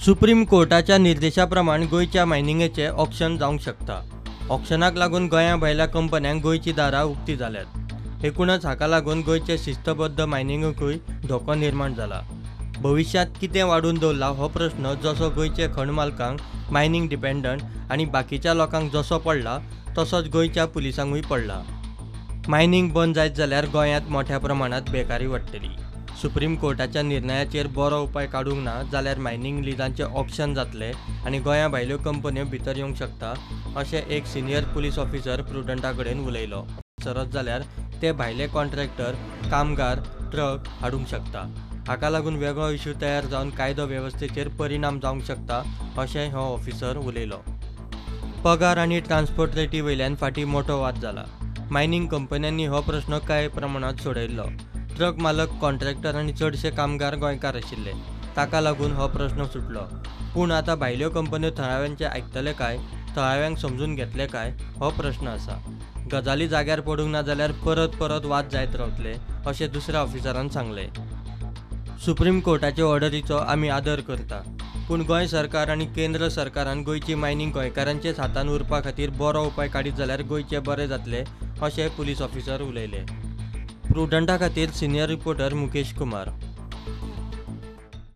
Supreme कोर्टाच्या निर्देशा प्रमाण गोंयच्या मायनिंगेचें ऑक्शन जावंक शकता. ऑक्शनाक लागून गोंया भायल्या कंपन्यांक गोंयची दारां उक्ती जाल्यात. एकूणच हाका लागून गोंयचे शिस्तबद्ध मायनिंगूय धोको निर्माण जाला. भविश्यांत कितें वाडून दवरला हो प्रश्न जसो गोंयचे खण मालकांक, मायनिंग डिपेंडंट आनी बाकीच्या लोकांक जसो पडला तसोच गोंयच्या पुलिसांकूय पडला. मायनिंग बंद जायत जाल्यार गोंयांत मोठ्या प्रमाणांत बेकारी वाडटली. सुप्रीम कोर्टाच्या निर्णयाचेर बरो उपाय काडूंक ना जाल्यार मायनिंग लिजांचें ऑक्शन जातलें आनी गोंया भायल्यो कंपन्यो भितर येवंक शकता अशें एक सिनियर पुलीस ऑफिसर प्रुडंटा कडेन उलयलो. सरत जाल्यार ते भायले कॉन्ट्रॅक्टर, कामगार, ट्रक हाडूंक शकता. हाका लागून वेगळो इश्यू तयार जावन कायदो वेवस्थेचेर परिणाम जावंक शकता अशें हो ऑफिसर उलयलो. पगार आनी ट्रान्सपोर्ट रेटी वयल्यान फाटीं मोटो वाद जाला. मायनिंग कंपन्यांनी हो प्रश्न कांय प्रमाणांत सोडयल्लो. ट्रक मालक, कॉन्ट्रॅक्टर आनी चडशे कामगार गोंयकार आशिल्ले, ताका लागून हो प्रश्न सुटलो. पूण आतां भायल्यो कंपन्यो थळाव्यांचें आयकतले काय, थळाव्यांक समजून घेतले काय हो प्रश्न आसा. गजाली जाग्यार पडूंक ना जाल्यार परत परत वाद जायत रावतले अशें दुसऱ्या ऑफिसरान सांगलें. सुप्रीम कोर्टाचे ऑर्डरीचो आमी आदर करता, पूण गोंय सरकार आनी केंद्र सरकारान गोंयची मायनिंग गोंयकारांचेच हातान उरपा खातीर बरो उपाय काडीत जाल्यार गोंयचें बरें जातलें अशें पुलीस ऑफिसर उलयले. प्रुडंटा खातीर सिनियर रिपोर्टर मुकेश कुमार.